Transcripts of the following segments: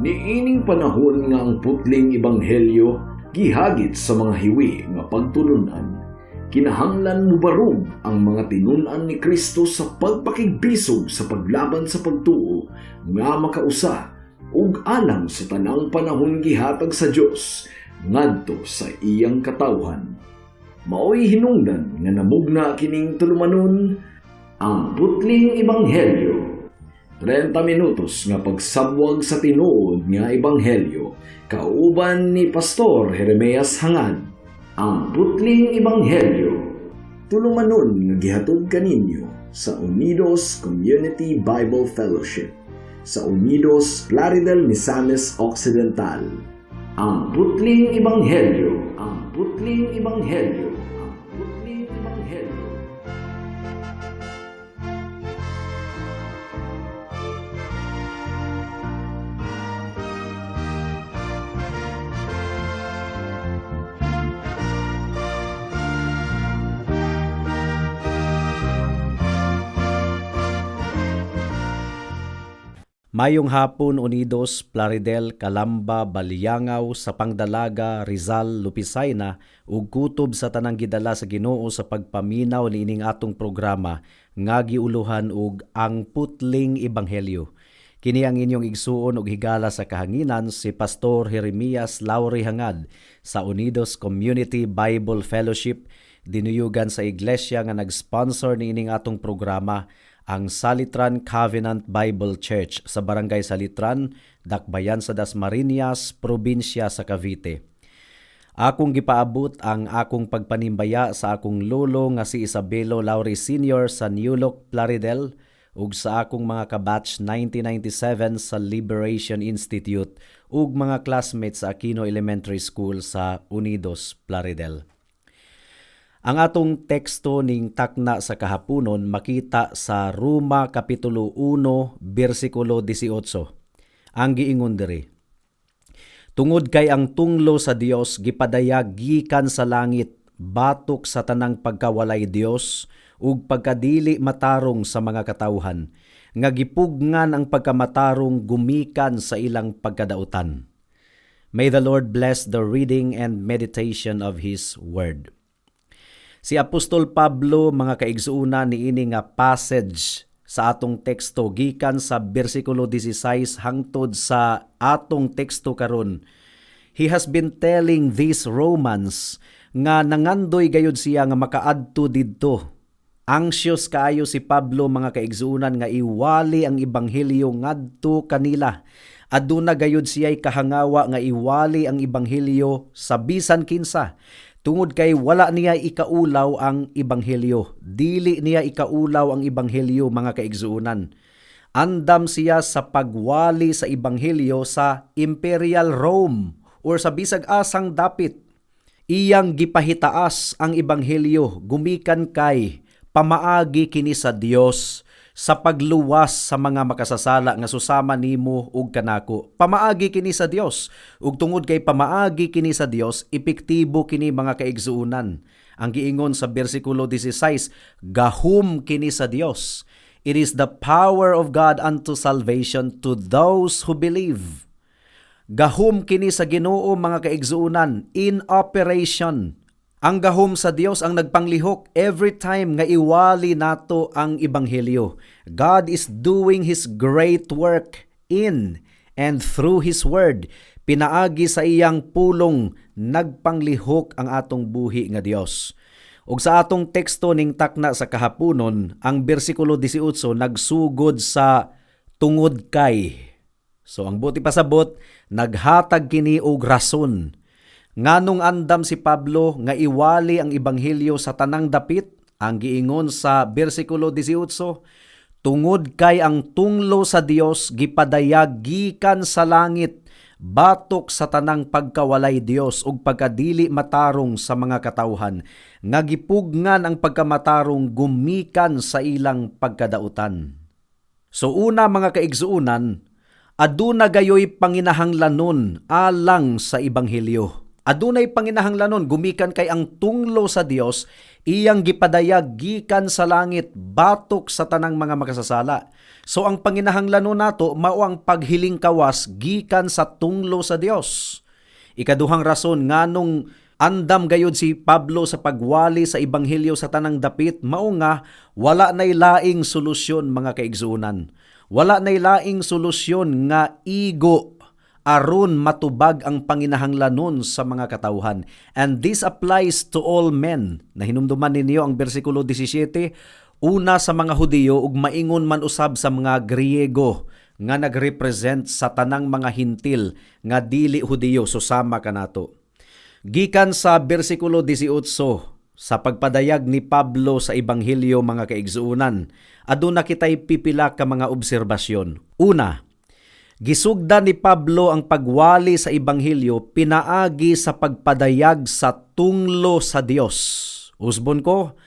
Niining panahon nga ang putling ebanghelyo gihagit sa mga hiwi nga pagtulunan, kinahanglan mubarog ang mga tinun-an ni Kristo sa pagpakigbisog sa paglaban sa pagtuo nga makausa ug alang sa tanang panahon gihatag sa Dios ngadto sa iyang katawhan. Maoy hinungdan nga namugna kining tulumanon, Ang Putling Ebanghelyo. 30 minutos nga pagsabwag sa tinuod nga ebanghelyo kauban ni Pastor Jeremias Hangad. Ang Putling Ebanghelyo. Tulumanon nga gihatod kaninyo sa Unidos Community Bible Fellowship sa Unidos, Plaridel, Misamis Occidental. Ang Putling Ebanghelyo. Ang Putling Ebanghelyo. Ang Putling Ebanghelyo. Mayong hapon, Unidos, Plaridel, Calamba, Baliangao, Sapang Dalaga, Rizal, Lupisayna ug kutob sa tanang gidala sa Ginoo sa pagpaminaw niining atong programa nga giuluhan og Ang Putling Ebanghelyo. Kini ang inyong igsuon ug higala sa kahanginan, si Pastor Jeremias Lauri Hangad sa Unidos Community Bible Fellowship, dinuyugan sa iglesia nga nag-sponsor niining atong programa, ang Salitran Covenant Bible Church sa Barangay Salitran, Dakbayan sa Dasmariñas, probinsya sa Cavite. Akong gipaabot ang akong pagpanimbaya sa akong lolo nga si Isabelo Lauri Sr. sa New Look, Plaridel ug sa akong mga kabatch 1997 sa Liberation Institute ug mga classmates sa Aquino Elementary School sa Unidos, Plaridel. Ang atong teksto ning takna sa kahaponon makita sa Roma Kapitulo 1 bersikulo 18. Ang giingon diri: "Tungod kay ang tunglo sa Dios gipadayag gikan sa langit batok sa tanang pagkawalay Dios ug pagkadili matarong sa mga katawhan nga gipugngan ang pagkamatarong gumikan sa ilang pagkadautan." May the Lord bless the reading and meditation of His Word. Si Apostol Pablo, mga kaigsuonan, niini nga passage sa atong teksto gikan sa bersikulo 16 hangtod sa atong teksto karon. He has been telling these Romans nga nangandoy gayud siya nga makaadto didto. Anxious kaayo si Pablo, mga kaigsuonan, nga iwali ang ebanghelyo ngadto kanila. Aduna gayud siya'y kahangawa nga iwali ang ebanghelyo sa bisan kinsa. Tungod kay wala niya ikaulaw ang ebanghelyo. Dili niya ikaulaw ang ebanghelyo, mga kaigsuonan. Andam siya sa pagwali sa ebanghelyo sa Imperial Rome or sa bisag asang dapit. Iyang gipahitaas ang ebanghelyo gumikan kay pamaagi kini sa Dios sa pagluwas sa mga makasasala nga susama nimo ug kanako. Pamaagi kini sa Dios. Ug tungod kay pamaagi kini sa Dios, epektibo kini, mga kaigsuonan. Ang giingon sa bersikulo 16, gahum kini sa Dios. It is the power of God unto salvation to those who believe. Gahum kini sa Ginoo, mga kaigsuonan, in operation. Ang gahom sa Dios ang nagpanglihok every time nga iwali nato ang ebanghelyo. God is doing His great work in and through His Word. Pinaagi sa iyang pulong, nagpanglihok ang atong buhi nga Dios. Ug sa atong teksto ning takna sa kahaponon, ang bersikulo 18 nagsugod sa "tungod kay". So ang buot ipasabot, naghatag kini og rason nganong andam si Pablo nga iwali ang ebanghelyo sa tanang dapit. Ang giingon sa bersikulo 18, tungod kay ang tunglo sa Dios gipadayag gikan sa langit batok sa tanang pagkawalay Dios ug pagkadili matarong sa mga katawhan nga gipugngan ang pagkamatarong gumikan sa ilang pagkadautan. So una, mga kaigsuonan, aduna gayoy panginahanglanon alang sa ebanghelyo. Adunay panginahanglanon gumikan kay ang tunglo sa Dios iyang gipadayag gikan sa langit batok sa tanang mga makasasala. So ang panginahanglanon nato mao ang paghiling kawas gikan sa tunglo sa Dios. Ikaduhang rason nganong andam gayud si Pablo sa pagwali sa ebanghelyo sa tanang dapit mao nga wala nay laing solusyon, mga kaigsuonan. Wala nay laing solusyon nga igo aron matubag ang panginahanglanon sa mga katawhan. And this applies to all men. Nahinumduman ninyo ang bersikulo 17, una sa mga Hudiyo ug maingon man usab sa mga Griego nga nagrepresent sa tanang mga Hintil nga dili Hudiyo, susama kanato. Gikan sa bersikulo 18 sa pagpadayag ni Pablo sa ebanghelyo, mga kaigsuonan, aduna kitay pipila ka mga obserbasyon. Una, gisugda ni Pablo ang pagwali sa ebanghelyo pinaagi sa pagpadayag sa tunglo sa Dios. Usbon ko,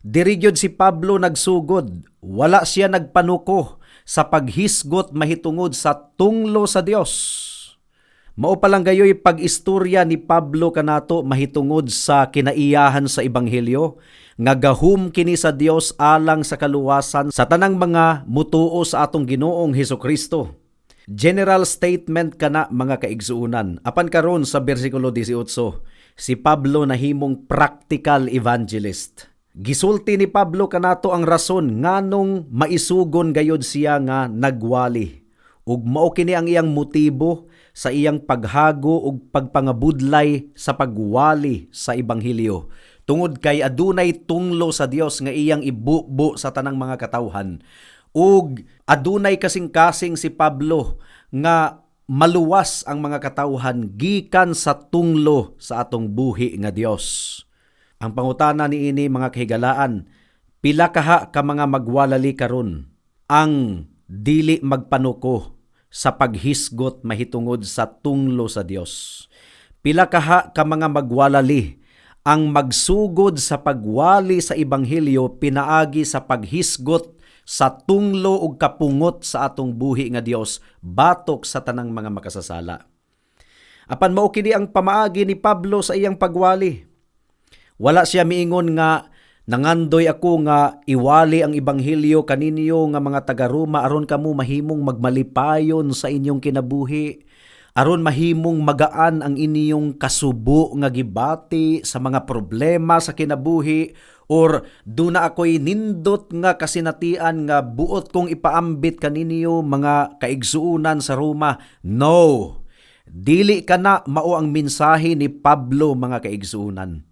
diri gyud si Pablo nagsugod. Wala siya nagpanuko sa paghisgot mahitungod sa tunglo sa Dios. Mao pa lang gayoy pag-istorya ni Pablo kanato mahitungod sa kinaiyahan sa ebanghelyo nga gahum kini sa Dios alang sa kaluwasan sa tanang mga mutuo sa atong Ginoong Hesukristo. General statement kana, mga kaigsuonan. Apan karon sa bersikulo 18, si Pablo nahimong practical evangelist. Gisulti ni Pablo kanato ang rason nganong maisugon gayod siya nga nagwali. Ug mao kini ang iyang motibo sa iyang paghago ug pagpangabudlay sa pagwali sa ebanghelyo. Tungod kay adunay tunglo sa Dios nga iyang ibubo sa tanang mga katawhan. Ug adunay kasing-kasing si Pablo nga maluwas ang mga katawhan gikan sa tunglo sa atong buhi nga Dios. Ang pangutana niini, mga kahigalaan, pila kaha ka mga magwalali karon ang dili magpanuko sa paghisgot mahitungod sa tunglo sa Dios? Pila kaha ka mga magwalali ang magsugod sa pagwali sa ebanghelyo pinaagi sa paghisgot sa tunglo ug kapungot sa atong buhi nga Dios batok sa tanang mga makasasala? Apan mao kini ang pamaagi ni Pablo sa iyang pagwali. Wala siya miingon nga nangandoy ako nga iwali ang ebanghelyo kaninyo nga mga taga-Roma aron kamo mahimong magmalipayon sa inyong kinabuhi, aron mahimong magaan ang inyong kasubo nga gibati sa mga problema sa kinabuhi, or duna ako'y nindot nga kasinatian nga buot kong ipaambit kaninyo, mga kaigsuonan sa Roma. No. Dili kana mao ang mensahe ni Pablo, mga kaigsuonan.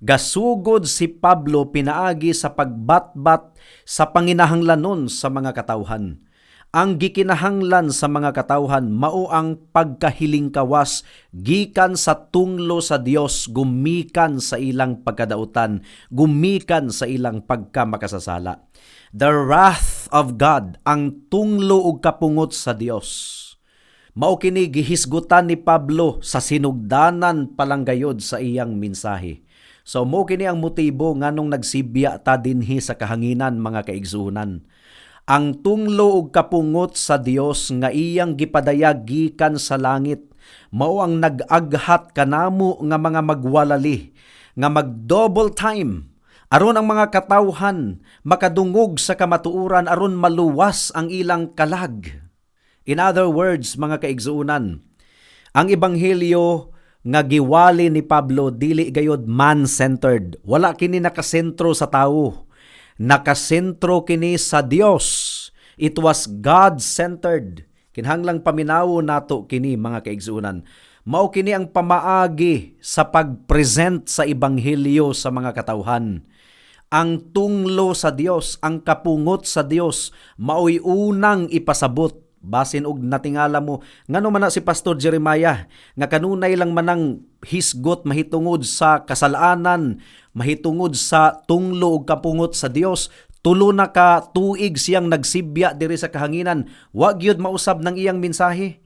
Gasugod si Pablo pinaagi sa pagbatbat sa panginahanglanon sa mga katawhan. Ang gikinahanglan sa mga katawhan mao ang pagkahilingkawas gikan sa tunglo sa Dios gumikan sa ilang pagkadautan, gumikan sa ilang pagkamakasasala. The wrath of God, ang tunglo ug kapungot sa Dios. Mao kini gihisgutan ni Pablo sa sinugdanan palang gayod sa iyang mensahe. So mao kini ang motibo nganong nagsibya ta dinhi sa kahanginan, mga kaigsuonan. Ang tunglo ug kapungot sa Dios nga iyang gipadayag gikan sa langit mao ang nag-aghat kanamo nga mga magwalali nga mag-double time aron ang mga katawhan makadungog sa kamatuoran aron maluwas ang ilang kalag. In other words, mga kaigsuonan, ang ebanghelyo nga giwali ni Pablo dili gayod man-centered. Wala kini nakasentro sa tawo. Nakasentro kini sa Dios. It was God-centered. Kinahanglang paminawo nato kini, mga kaigsuonan. Mao kini ang pamaagi sa pag-present sa ebanghelyo sa mga katawhan. Ang tunglo sa Dios, ang kapungot sa Dios, maoy unang ipasabot. Basin og natingala mo, ngano man na si Pastor Jeremiah nga kanunay lang manang hisgot mahitungod sa kasalanan, mahitungod sa tunglo ug kapungot sa Dios, 3 na ka tuig siyang nagsibya diri sa kahanginan, wa gyud mausab ng iyang mensahe?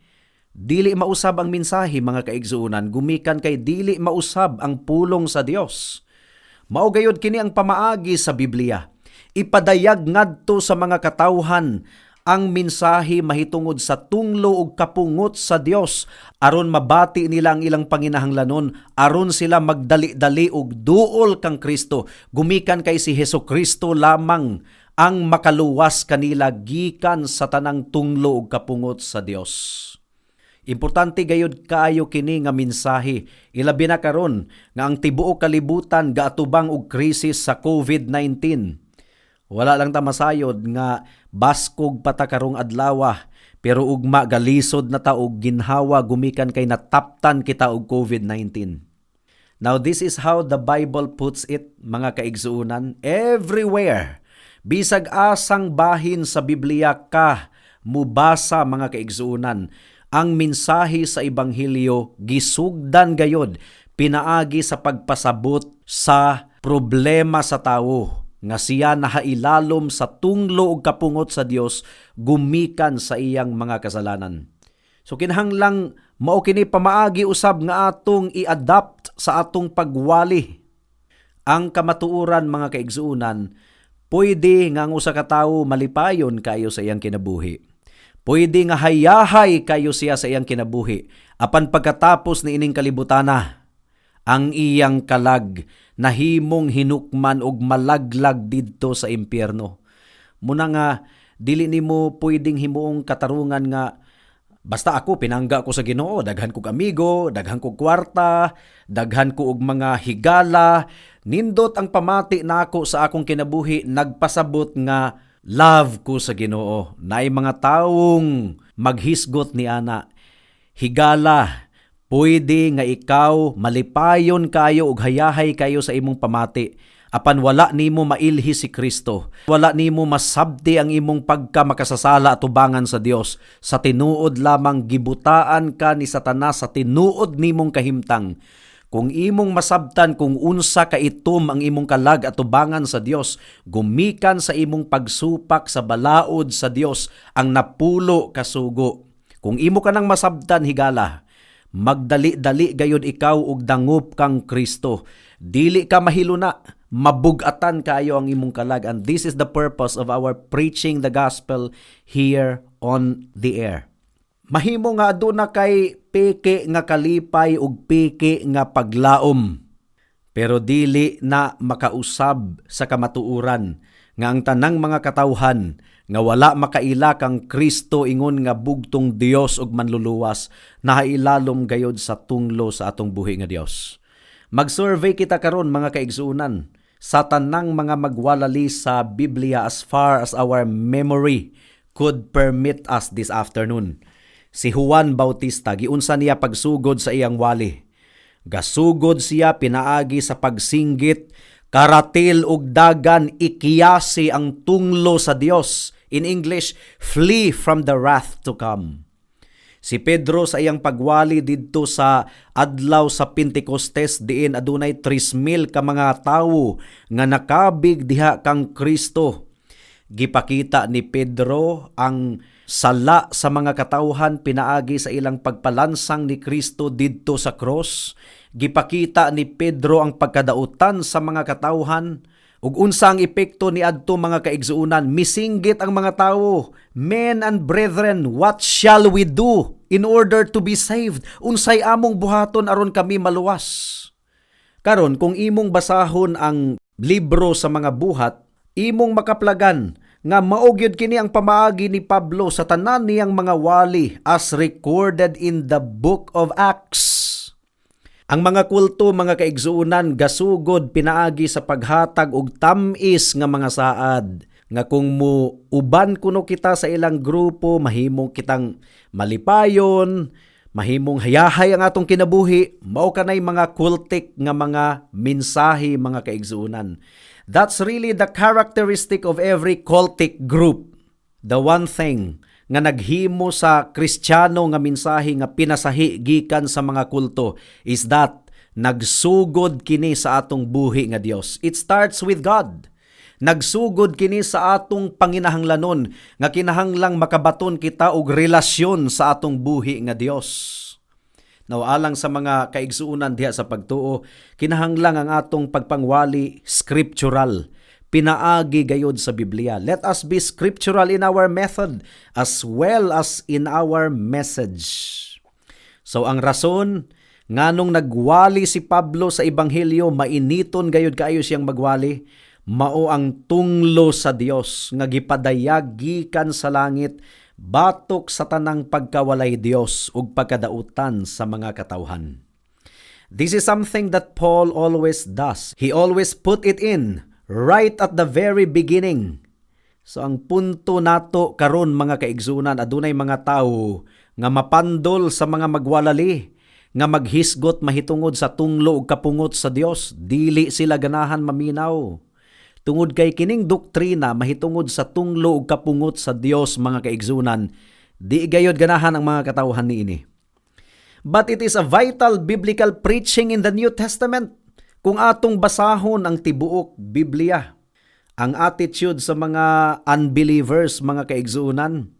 Dili mausab ang mensahe, mga kaigsuonan, gumikan kay dili mausab ang pulong sa Dios. Mao gayud kini ang pamaagi sa Biblia. Ipadayag ngadto sa mga katawhan Ang mensahe mahitungod sa tunglo ug kapungot sa Dios aron mabati nila ang ilang panginahanglanon, aron sila magdali-dali og duol kang Kristo gumikan kay si Hesus Kristo lamang ang makaluwas kanila gikan sa tanang tunglo ug kapungot sa Dios. Importante gayud kaayo kini nga mensahe, ilabi na karon nga ang tibuok kalibutan gaatubang og krisis sa COVID-19. Wala lang ta masayod nga baskog pa ta karong adlaw, pero ugma galisod na ta og ginhawa gumikan kay nataptan kita og COVID-19. Now, this is how the Bible puts it, mga kaigsuonan, everywhere. Bisag asang bahin sa Biblia ka mubasa, mga kaigsuonan, ang mensahe sa ebanghelyo gisugdan gayod pinaagi sa pagpasabot sa problema sa tawo nga siya nahailalom sa tunglo ug kapungot sa Dios gumikan sa iyang mga kasalanan. So kinahanglang mao kini pamaagi usab nga atong i-adapt sa atong pagwali. Ang kamatuoran, mga kaigsuonan, pwede nga ang usa ka tawo malipayon kayo sa iyang kinabuhi. Pwede nga hayahay kayo siya sa iyang kinabuhi. Apan pagkatapos ni ining kalibutana, ang iyang kalag nahimong hinukman og malaglag didto sa impyerno. Muna nga dili nimo pwedeng himuong katarungan nga basta ako pinangga ko sa Ginoo, daghan kog amigo, daghan kog kwarta, daghan ko og mga higala, nindot ang pamati nako sa akong kinabuhi, nagpasabot nga love ko sa Ginoo. Naay mga tawong maghisgot ni ana. Higala, pwede nga ikaw malipayon kayo ug hayahay kayo sa imong pamati. Apan wala nimo mailhi si Kristo. Wala nimo masabti ang imong pagka makasasala atubangan sa Dios. Sa tinuod lamang gibutaan ka ni Satanas sa tinuod nimong kahimtang. Kung imong masabtan kung unsa ka itom ang imong kalag atubangan sa Dios gumikan sa imong pagsupak sa balaod sa Dios, ang 10 ka sugo. Kung imo ka nang masabtan, higala, magdali-dali gayud ikaw og dangop kang Kristo. Dili ka mahiluna, mabugatan kaayo ang imong kalag. And this is the purpose of our preaching the gospel here on the air. Mahimo nga aduna kay peke nga kalipay ug peke nga paglaom. Pero dili na makausab sa kamatuoran nga ang tanang mga katawhan nga wala makaila kang Kristo ingon nga bugtong Dios ug manluluwas nahailalom gayod sa tunglo sa atong buhi nga Dios. Mag-survey kita karon, mga kaigsuonan, sa tanang mga magwalali sa Biblia as far as our memory could permit us this afternoon. Si Juan Bautista, giunsa niya pagsugod sa iyang wali? Gasugod siya pinaagi sa pagsinggit, "Karatil ug dagan, ikiyasi ang tunglo sa Dios." In English, "Flee from the wrath to come." Si Pedro sa iyang pagwali didto sa adlaw sa Pentecostes diin adunay 3,000 ka mga tawo nga nakabig diha kang Kristo. Gipakita ni Pedro ang sala sa mga katawhan pinaagi sa ilang pagpalansang ni Kristo didto sa cross. Gipakita ni Pedro ang pagkadautan sa mga katawhan. Ug unsa ang epekto ni adto, mga kaigsuonan? Misinggit ang mga tawo, "Men and brethren, what shall we do in order to be saved? Unsay among buhaton aron kami maluwas?" Karon, kung imong basahon ang libro sa mga Buhat, imong makaplagan nga mao gyud kini ang pamaagi ni Pablo sa tanan niyang mga wali as recorded in the Book of Acts. Ang mga kulto, mga kaigsuonan, gasugod pinaagi sa paghatag og tam-is nga mga saad nga kung mo uban kuno kita sa ilang grupo, mahimong kitang malipayon, mahimong hayahay ang atong kinabuhi. Mao kanay mga cultic nga mga mensahe, mga kaigsuonan. That's really the characteristic of every cultic group. The one thing nga naghimo sa Kristiyano nga mensahe nga pinasahi gikan sa mga kulto is that nagsugod kini sa atong buhi nga Dios. It starts with God. Nagsugod kini sa atong panginahanglanon nga kinahanglang makabaton kita og relasyon sa atong buhi nga Dios. Now, alang sa mga kaigsuonan diha sa pagtuo, kinahanglang ang atong pagpangwali scriptural. Pinaagi gayod sa Biblia. Let us be scriptural in our method as well as in our message. So ang rason nganong nagwali si Pablo sa ebanghelyo, mainiton gayod kaayo siyang magwali, mao ang tunglo sa Dios nga gipadayag gikan sa langit batok sa tanang pagkawalay Dios ug pagkadautan sa mga katawhan. This is something that Paul always does. He always put it in right at the very beginning. So ang punto nato karon, mga kaigsunan, adunay mga tawo nga mapandol sa mga magwalali nga maghisgot mahitungod sa tunglo ug kapungot sa Dios. Dili sila ganahan maminaw. Tungod kay kining doktrina mahitungod sa tunglo ug kapungot sa Dios, mga kaigsunan, di gayod ganahan ang mga katawhan niini. But it is a vital biblical preaching in the New Testament. Kung atong basahon ang tibuok Biblia, ang attitude sa mga unbelievers, mga kaigsunan,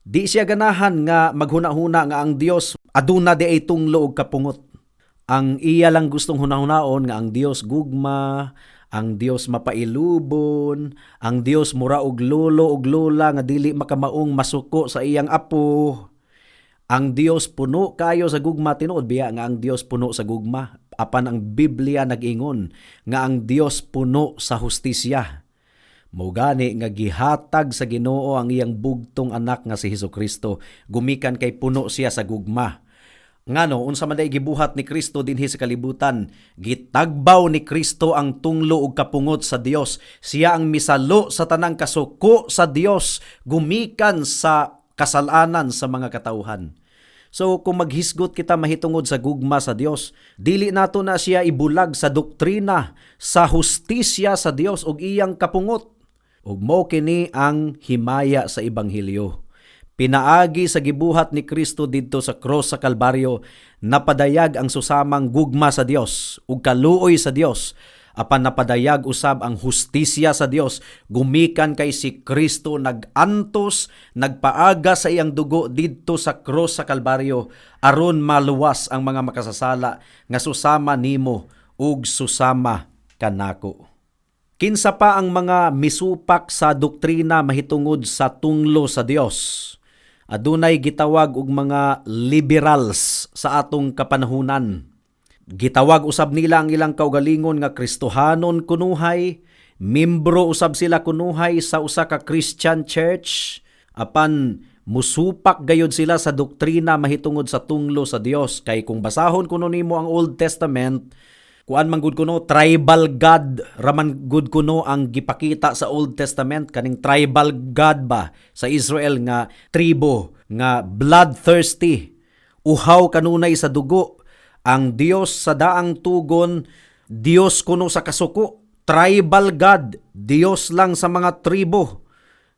di siya ganahan nga maghuna-huna nga ang Dios aduna diay tunglo ug kapungot. Ang iya lang gustong hunahunaon nga ang Dios gugma, ang Dios mapailubon, ang Dios mura og lolo og lola nga dili makamaong masuko sa iyang apo. Ang Dios puno kayo sa gugma. Tinuod biya nga ang Dios puno sa gugma? Apan ang Biblia nag-ingon nga ang Dios puno sa hustisya. Mao gani nga gihatag sa Ginoo ang iyang bugtong anak nga si Hesus Kristo gumikan kay puno siya sa gugma. Ngano, unsa man day gibuhat ni Kristo dinhi sa kalibutan? Gitagbaw ni Kristo ang tunglo ug kapungot sa Dios. Siya ang misalo sa tanang kasuko sa Dios gumikan sa kasalanan sa mga katawhan. So kung maghisgot kita mahitungod sa gugma sa Dios, dili nato na siya ibulag sa doktrina sa hustisya sa Dios ug iyang kapungot. Ug mao kini ang himaya sa ebanghelyo. Pinaagi sa gibuhat ni Kristo didto sa cross sa Kalbaryo, napadayag ang susamang gugma sa Dios ug kaluoy sa Dios. Apan napadayag usab ang hustisya sa Dios gumikan kay si Kristo nag-antos, nagpaaga sa iyang dugo didto sa cross sa Kalbaryo aron maluwas ang mga makasasala nga susama nimo ug susama kanako. Kinsa pa ang mga misupak sa doktrina mahitungod sa tunglo sa Dios? Adunay gitawag og mga liberals sa atong kapanahunan. Gitawag usab nila ang ilang kaugalingon nga Kristohanon kunuhay, membro usab sila kunuhay sa usa ka Christian church, apan musupak gayod sila sa doktrina mahitungod sa tunglo sa Dios, kay kung basahon kuno nimo ang Old Testament, kuan man gud kuno, tribal God raman gud kuno ang gipakita sa Old Testament, kaning tribal God ba sa Israel nga tribo nga bloodthirsty, uhaw kanunay sa dugo. Ang Dios sa daang tugon, Dios kuno sa kasuko, tribal God, Dios lang sa mga tribo.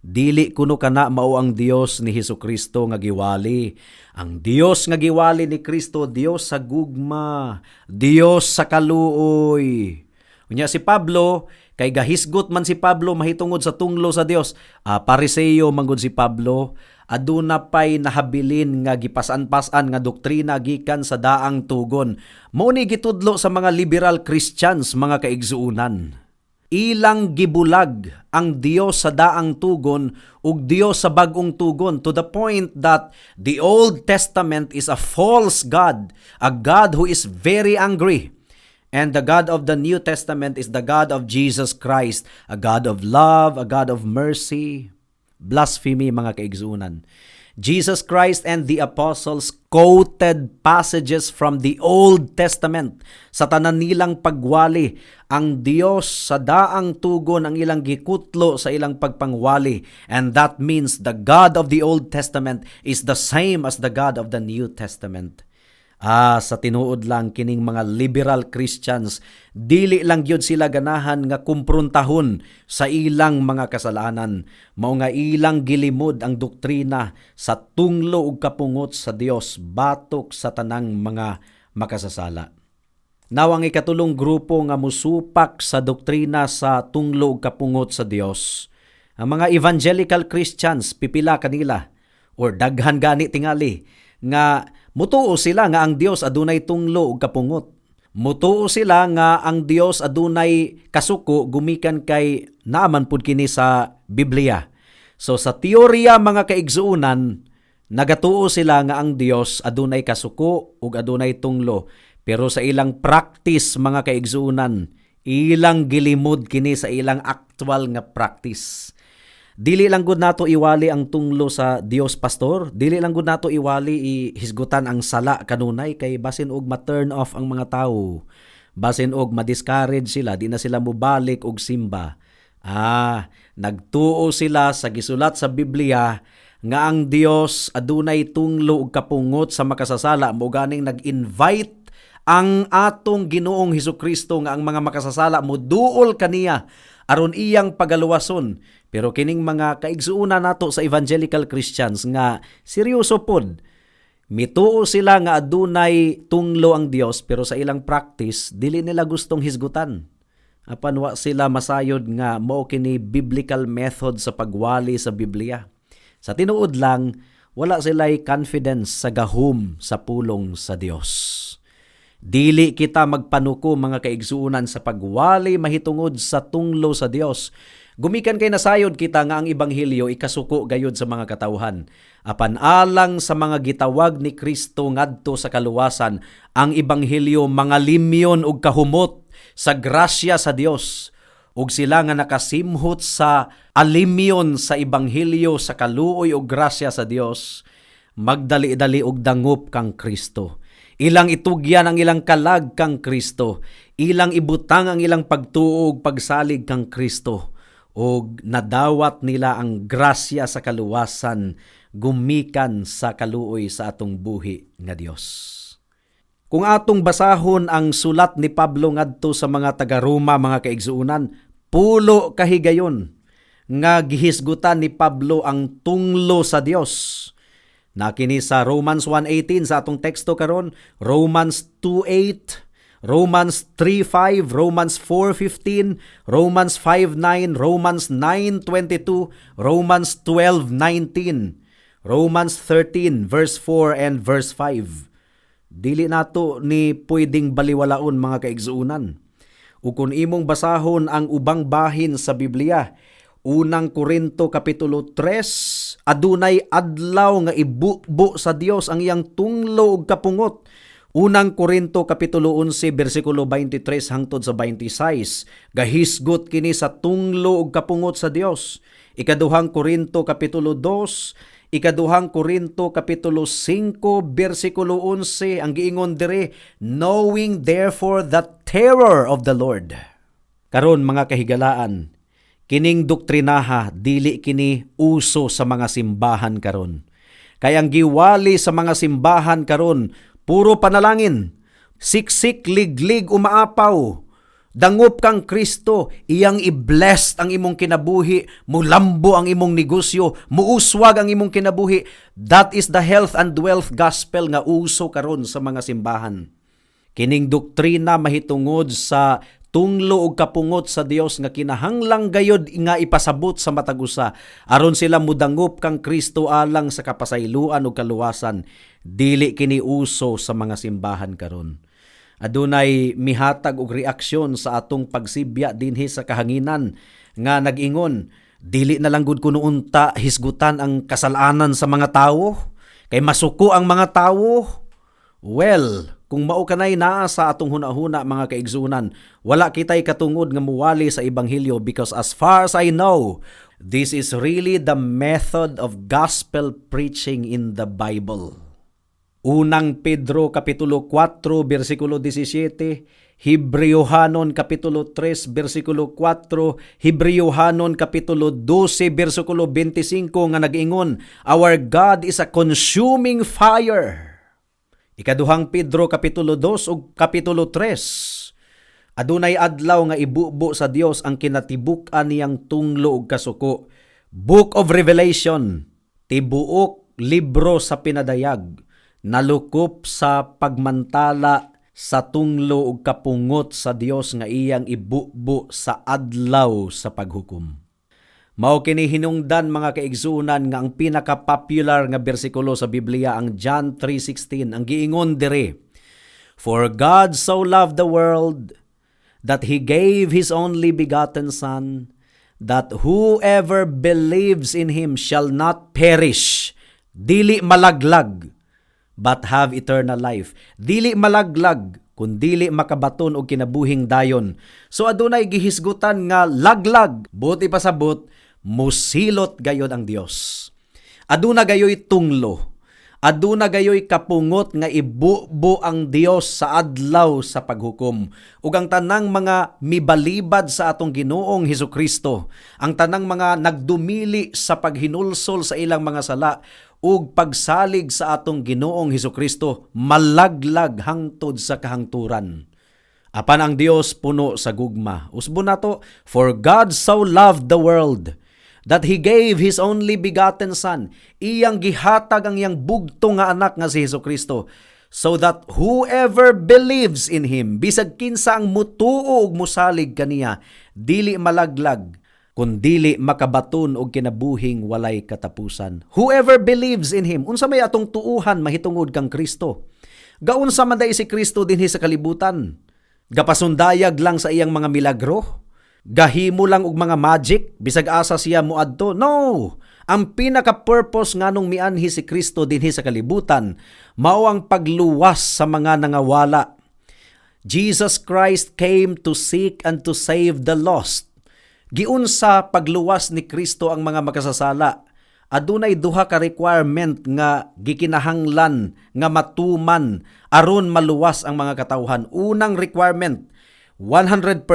Dili kuno kana mao ang Dios ni Hesus Kristo nga giwali. Ang Dios nga giwali ni Kristo, Dios sa gugma, Dios sa kaluoy. Unya si Pablo, kay gahisgot man si Pablo mahitungod sa tunglo sa Dios. Pariseo man gud si Pablo, aduna pay nahabilin nga gipasan-pasan nga doktrina gikan sa daang tugon. Mao ni gitudlo sa mga liberal Christians, mga kaigsuonan. Ilang gibulag ang Dios sa daang tugon ug Dios sa bag-ong tugon to the point that the Old Testament is a false God, a God who is very angry. And the God of the New Testament is the God of Jesus Christ, a God of love, a God of mercy. Blasphemy, mga kaigsunan. Jesus Christ and the apostles quoted passages from the Old Testament sa tanan nilang pagwali. Ang Dios sa daang tugon ang ilang gikutlo sa ilang pagpangwali. And that means the God of the Old Testament is the same as the God of the New Testament. Sa tinuod lang, kining mga liberal Christians, dili lang gyud sila ganahan nga kumpruntahon sa ilang mga kasalanan. Mao nga ilang gilimod ang doktrina sa tunglo ug kapungot sa Dios batok sa tanang mga makasasala. Now, ang ikatulong grupo nga musupak sa doktrina sa tunglo ug kapungot sa Dios, ang mga evangelical Christians, pipila kanila or daghan gani tingali nga mutuo sila nga ang Dios adunay tunglo ug kapungot. Mutuo sila nga ang Dios adunay kasuko gumikan kay naaman pud kini sa Biblia. So sa teorya, mga kaigsuonan, nagatuo sila nga ang Dios adunay kasuko ug adunay tunglo. Pero sa ilang practice, mga kaigsuonan, ilang gilimod kini sa ilang actual nga practice. Dili lang gud nato iwali ang tunglo sa Dios, pastor. Dili lang gud nato iwali ihisgutan ang sala kanunay kay basin og ma-turn off ang mga tao. Basin og ma-discourage sila, di na sila mobalik og simba. Ah, nagtuo sila sa gisulat sa Biblia nga ang Dios adunay tunglo ug kapungot sa makasasala, mo ganing nag-invite ang atong Ginoong Hesukristo nga ang mga makasasala moduol kaniya aron iyang pagaluwason. Pero kining mga kaigsuonan nato sa evangelical Christians nga seryoso pod, mituo sila nga adunay tunglo ang Dios, pero sa ilang practice dili nila gustong hisgutan. Apan wa sila masayod nga mao kini biblical method sa pagwali sa Biblia. Sa tinuod lang, wala sila'y confidence sa gahom sa pulong sa Dios. Dili kita magpanuko, mga kaigsuonan, sa pagwali mahitungod sa tunglo sa Dios. Gumikan kay nasayod kita nga ang ebanghelyo ikasuko gayud sa mga katawhan. Apan alang sa mga gitawag ni Kristo ngadto sa kaluwasan, ang ebanghelyo mga limyon ug kahumot sa grasya sa Dios. Ug sila nga nakasimhot sa alimyon sa ebanghelyo sa kaluoy ug grasya sa Dios, magdali-dali og dangop kang Kristo. Ilang itugyan ang ilang kalag kang Kristo. Ilang ibutang ang ilang pagtuo ug pagsalig kang Kristo. Og nadawat nila ang grasya sa kaluwasan gumikan sa kaluoy sa atong buhi nga Dios. Kung atong basahon ang sulat ni Pablo ngadto sa mga taga-Roma, mga kaigsuonan, pulo kahigayon nga gihisgutan ni Pablo ang tunglo sa Dios. Na kini sa Romans 1:18 sa atong teksto karon, Romans 2:8, Romans 3:5, Romans 4:15, Romans 5:9, Romans 9:22, Romans 12:19, Romans 13 verse 4 and verse 5. Dili nato ni pwedeng baliwalaon, mga kaigsuonan. Ug kung imong basahon ang ubang bahin sa Biblia, Unang Korinto kapitulo 3, adunay adlaw nga ibubo sa Dios ang iyang tunglo ug kapungot. Unang Korinto kapitulo 11 bersikulo 23 hangtod sa 26, gahisgot kini sa tunglo ug kapungot sa Dios. Ikaduhang Korinto kapitulo 2, Ikaduhang Korinto kapitulo 5 bersikulo 11, ang giingon dire, "Knowing therefore the terror of the Lord." Karon, mga kahigalaan, kining doktrinaha dili kini uso sa mga simbahan karon. Kay ang giwali sa mga simbahan karon puro panalangin, siksik, liglig, umaapaw. Dangop kang Kristo, iyang i-bless ang imong kinabuhi, mulambo ang imong negosyo, muuswag ang imong kinabuhi. That is the health and wealth gospel nga uso karon sa mga simbahan. Kining doktrina mahitungod sa tunglo ug kapungot sa Dios nga kinahanglang gayod nga ipasabot sa matag usa aron sila mudangop kang Kristo alang sa kapasayloan ug kaluwasan, dili kini uso sa mga simbahan karon. Adunay mihatag og reaksyon sa atong pagsibya dinhi sa kahanginan nga nag-ingon, "Dili na lang gud kuno unta hisgutan ang kasalanan sa mga tawo kay masuko ang mga tawo." Well, kung mao kanay naa sa atong hunahuna, mga kaigsuonan, wala kitay katungod nga muwali sa ebanghelyo because as far as I know, this is really the method of gospel preaching in the Bible. Unang Pedro kapitulo 4 bersikulo 17, Hebreohanon kapitulo 3 bersikulo 4, Hebreohanon kapitulo 12 bersikulo 25 nga nag-ingon, "Our God is a consuming fire." Ikaduhang Pedro kapitulo 2 ug kapitulo 3. Adunay adlaw nga ibubo sa Dios ang kinatibuk-an niyang tunglo ug kasuko. Book of Revelation, tibuok libro sa Pinadayag, nalukop sa pagmantala sa tunglo ug kapungot sa Dios nga iyang ibubo sa adlaw sa paghukom. Mao kini hinungdan, mga kaigsuonan, nga ang pinaka-popular nga bersikulo sa Biblia ang John 3:16. Ang giingon dire, For God so loved the world that He gave His only begotten Son, that whoever believes in Him shall not perish, dili malaglag, but have eternal life. Dili malaglag, kun dili makabaton og kinabuhing dayon. So adunay gihisgutan nga laglag, buot ipasabot, musilot gayod ang Dios. Aduna gayoy tunglo. Aduna gayoy kapungot nga ibubo ang Dios sa adlaw sa paghukom. Ug ang tanang mga mibalibad sa atong Ginoong Hesukristo, ang tanang mga nagdumili sa paghinulsol sa ilang mga sala ug pagsalig sa atong Ginoong Hesukristo, malaglag hangtod sa kahangturan. Apan ang Dios puno sa gugma. Usbon nato, "For God so loved the world that He gave His only begotten Son." Iyang gihatag ang iyang bugtong nga anak nga si Hesukristo, so that whoever believes in Him, bisag kinsa ang mutuo ug musalig kaniya, dili malaglag, kun dili makabaton og kinabuhing walay katapusan. Whoever believes in Him. Unsa may atong tuuhan mahitungod kang Kristo? Gaunsa man diay si Kristo dinhi sa kalibutan? Gapasundayag lang sa iyang mga milagro? Gahimo lang og mga magic bisag asa siya moadto? No. Ang pinaka-purpose nganong mianhi si Kristo dinhi sa kalibutan mao ang pagluwas sa mga nangawala. Jesus Christ came to seek and to save the lost. Giunsa pagluwas ni Kristo ang mga makasasala? Adunay duha ka requirement nga gikinahanglan nga matuman aron maluwas ang mga katawhan. Unang requirement, 100%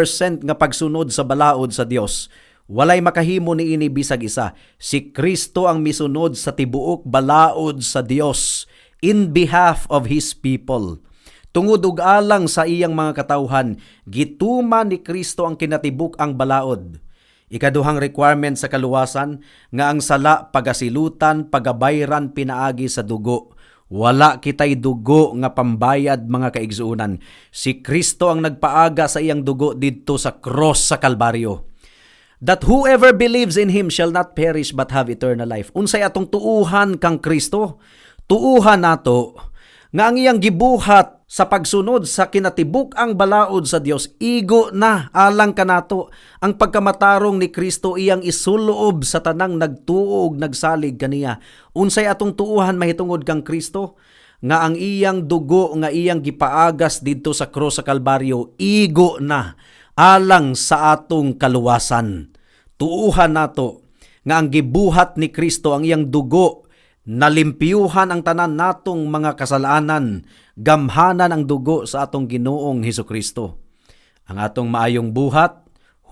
nga pagsunod sa balaod sa Dios. Walay makahimo niini bisag isa. Si Kristo ang misunod sa tibuok balaod sa Dios in behalf of His people. Tungod ug alang sa iyang mga katawhan, gituman ni Kristo ang kinatibuk-ang balaod. Ikaduhang requirement sa kaluwasan, nga ang sala pagasilutan, pagabayran pinaagi sa dugo. Wala kitay dugo nga pambayad, mga kaigsuonan. Si Kristo ang nagpaaga sa iyang dugo didto sa cross sa Kalbaryo. That whoever believes in Him shall not perish but have eternal life. Unsay atong tuuhan kang Kristo? Tuuhan nato nga ang iyang gibuhat sa pagsunod sa kinatibuk-ang balaod sa Dios igo na alang kanato. Ang pagkamatarong ni Kristo iyang isuloob sa tanang nagtuo ug nagsalig kaniya. Unsay atong tuuhan mahitungod kang Kristo? Nga ang iyang dugo nga iyang gipaagas didto sa krus sa Kalbaryo igo na alang sa atong kaluwasan. Tuuhan nato nga ang gibuhat ni Kristo, ang iyang dugo, nalimpyuhan ang tanan natong mga kasalanan. Gamhanan ang dugo sa atong Ginoong Hesukristo. Ang atong maayong buhat,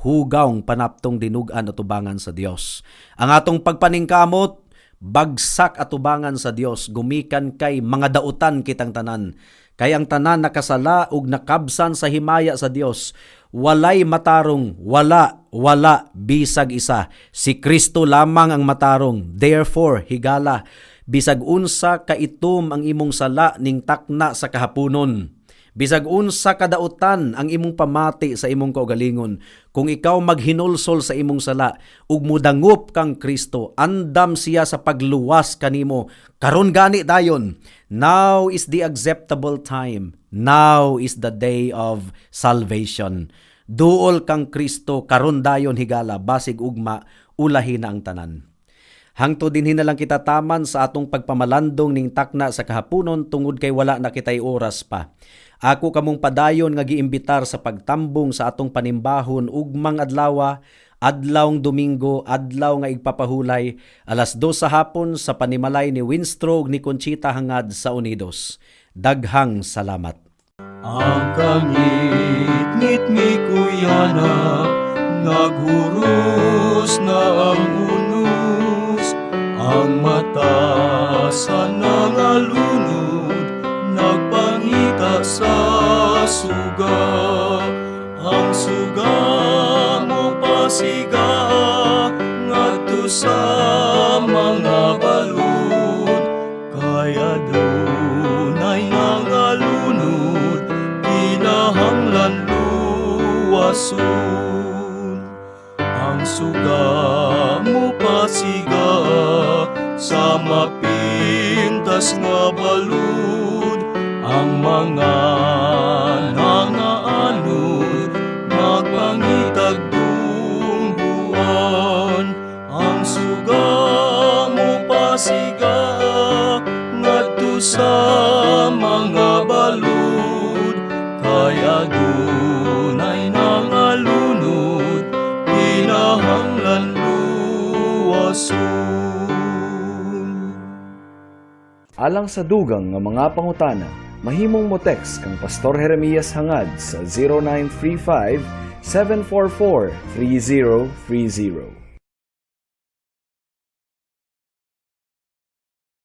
hugawng panaptong dinugan atubangan sa Dios. Ang atong pagpaningkamot, bagsak atubangan sa Dios, gumikan kay mga dautan kitang tanan. Kay ang tanan nakasala ug nakabsan sa himaya sa Dios. Walay matarong, wala, wala bisag isa. Si Kristo lamang ang matarong. Therefore, higala, bisag unsa kaitom ang imong sala ning takna sa kahaponon, bisag unsa kadautan ang imong pamati sa imong kaugalingon, kung ikaw maghinulsol sa imong sala ug mudangop kang Kristo, andam siya sa pagluwas kanimo. Karon gani dayon. Now is the acceptable time. Now is the day of salvation. Duol kang Kristo karon dayon, higala, basig ugma ulahi na ang tanan. Hangtod dinhi na lang kita taman sa atong pagpamalandong ning takna sa kahaponon tungod kay wala na kitay oras pa. Ako kamong padayon nga giimbitar sa pagtambong sa atong panimbahon ugmang adlawa, adlawng Domingo, adlaw nga igpapahulay, 2:00 sa hapon sa panimalay ni Winstro ug ni Conchita Hangad sa Unidos. Daghang salamat. Ang kangitngit ni Kuyana, naghuros na ang unos, ang mata sa nangalunod, nagpangita sa suga. Ang suga mo pasiga, ngadto sa mga balud, kay adunay nangalunod, kinahanglan luwason. Ang suga mo pasiga sa mapintas nga balud, ang mga nangaanod, nagpangitag dungguan. Ang suga mo pasiga ngadto sa mga balud, kay adunay nangalunod, kinahanglan luwason. Alang sa dugang nga mga pangutana, mahimong mo text kang Pastor Jeremias Hangad sa 0935 744 3030.